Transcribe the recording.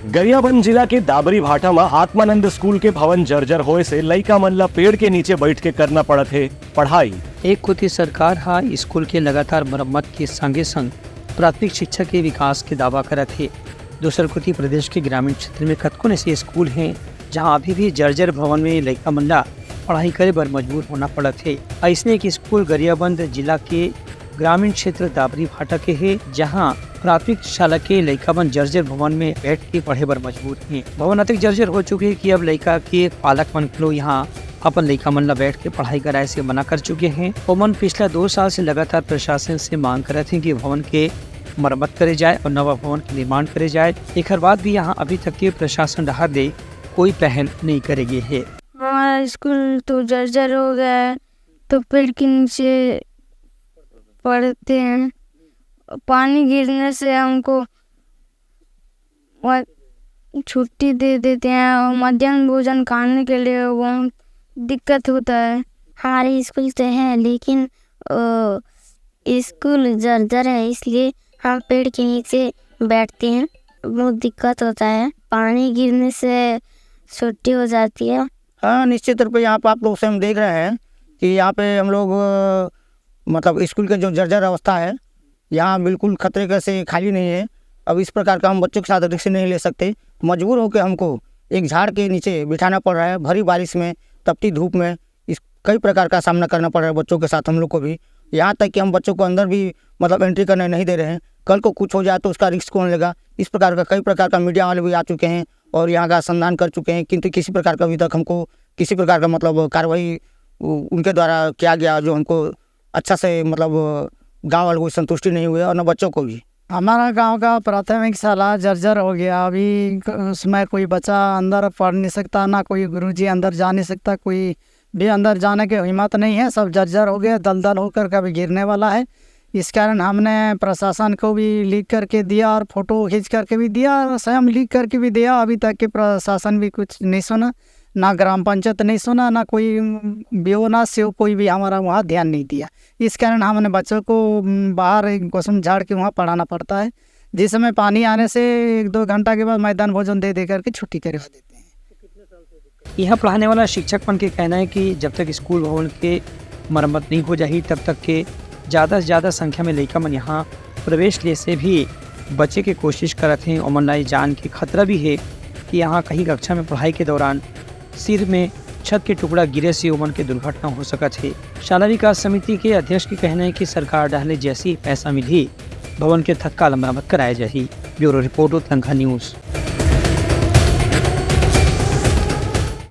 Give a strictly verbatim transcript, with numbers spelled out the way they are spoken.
गरियाबंद जिला के दाबरी भाटा म आत्मानंद स्कूल के भवन जर्जर होए से लइका मन ला पेड़ के नीचे बैठ के करना पड़त हे पढ़ाई। एक कोति सरकार ह स्कूल के लगातार मरम्मत के संगे संग प्राथमिक शिक्षा के विकास के दावा करत हे। दूसर कोति प्रदेश के ग्रामीण क्षेत्र में कतकोन ऐसे स्कूल हैं, जहां अभी भी जर्जर भवन में लइका मन ला पढ़ाई करे बर मजबूर होना पड़त हे। अइसने एक स्कूल गरियाबंद जिला के ग्रामीण क्षेत्र दाबरी भाटा के हे, जहां प्राथमिक शाला के लइका मन जर्जर भवन में बैठ के पढ़े बर मजबूर हे। भवन अतेक जर्जर हो चुके हे कि अब लइका के पालक मन घलो यहां अपन लइका मन ला बैठ के पढ़ाई कराए से मना कर चुके हैं। ओमन पिछला दो साल से लगातार प्रशासन से मांग करत हैं कि भवन के मरम्मत करे जाए और नवा भवन के निर्माण करे जाए। एकर बाद भी यहां अभी तक के प्रशासन डहार ले कोई पहल नहीं करे गे हे। हमारा स्कूल तो जर्जर हो गया है, तो पेड़ के नीचे पढ़ते हैं। पानी गिरने से हमको वह छुट्टी दे देते हैं और मध्याह्न भोजन खाने के लिए बहुत दिक्कत होता है। हमारे स्कूल तो है, लेकिन, अ, स्कूल जर्जर है, इसलिए हम पेड़ के नीचे बैठते हैं। बहुत दिक्कत होता है, पानी गिरने से छुट्टी हो जाती है। हाँ, निश्चित तौर पे यहाँ पे आप लोग से हम देख रहे हैं कि यहाँ पे हम लोग, अ, मतलब स्कूल के जो जर्जर अवस्था है, यहाँ बिल्कुल खतरे के से खाली नहीं है। अब इस प्रकार का हम बच्चों के साथ रिस्क नहीं ले सकते। मजबूर होकर हमको एक झाड़ के नीचे बिठाना पड़ रहा है, भरी बारिश में, तपती धूप में। इस कई प्रकार का सामना करना पड़ रहा है बच्चों के साथ हम लोग को भी। यहाँ तक कि हम बच्चों को अंदर भी, मतलब, एंट्री करने नहीं दे रहे हैं। कल को कुछ हो जाए तो उसका रिस्क कौन लेगा? इस प्रकार का कई प्रकार का मीडिया वाले भी आ चुके हैं और यहाँ का संधान कर चुके हैं, किंतु किसी प्रकार का अभी तक हमको किसी प्रकार का, मतलब, कार्रवाई उ-, उनके द्वारा किया गया, जो हमको अच्छा से, मतलब, गांव वालों को संतुष्टि नहीं हुई और न बच्चों को भी। हमारा गांव का प्राथमिक शाला जर्जर हो गया। अभी क-, उसमें कोई बच्चा अंदर पढ़ नहीं सकता, ना कोई गुरुजी अंदर जा नहीं सकता, कोई भी अंदर जाने की हिम्मत नहीं है। सब जर्जर हो गया, दलदल होकर के अभी गिरने वाला है। इस कारण हमने प्रशासन को भी लिख करके दिया और फोटो खींच करके भी दिया और स्वयं लिख करके भी दिया। अभी तक के प्रशासन भी कुछ नहीं सुना, ना ग्राम पंचायत नहीं सुना, ना कोई, उम, बीओ ना सीओ, कोई भी हमारा वहाँ ध्यान नहीं दिया। इस कारण हमने बच्चों को, उम, बाहर एक कुसुम झाड़ के वहाँ पढ़ाना पड़ता है, जिस समय पानी आने से एक दो घंटा के बाद मध्याह्न भोजन दे दे करके छुट्टी करवा देते हैं। यहाँ पढ़ाने वाला शिक्षक मन के कहना है कि जब तक स्कूल भवन के मरम्मत नहीं हो जाही, तब तक के ज्यादा से ज्यादा संख्या में लइका मन यहाँ प्रवेश ले से भी बचे के कोशिश करत हें। ओमन ला ये जान के खतरा भी हे कि यहाँ कहीं कक्षा में पढ़ाई के दौरान सिर में छत के टुकड़ा गिरे से ओमन के दुर्घटना हो सकत हे। शाला विकास समिति के अध्यक्ष के कहना है कि सरकार डहार ले जैसे ही पैसा मिलही, भवन के थक्का ल मरम्मत कराया जाही। Bureau report, Uttarakhand news.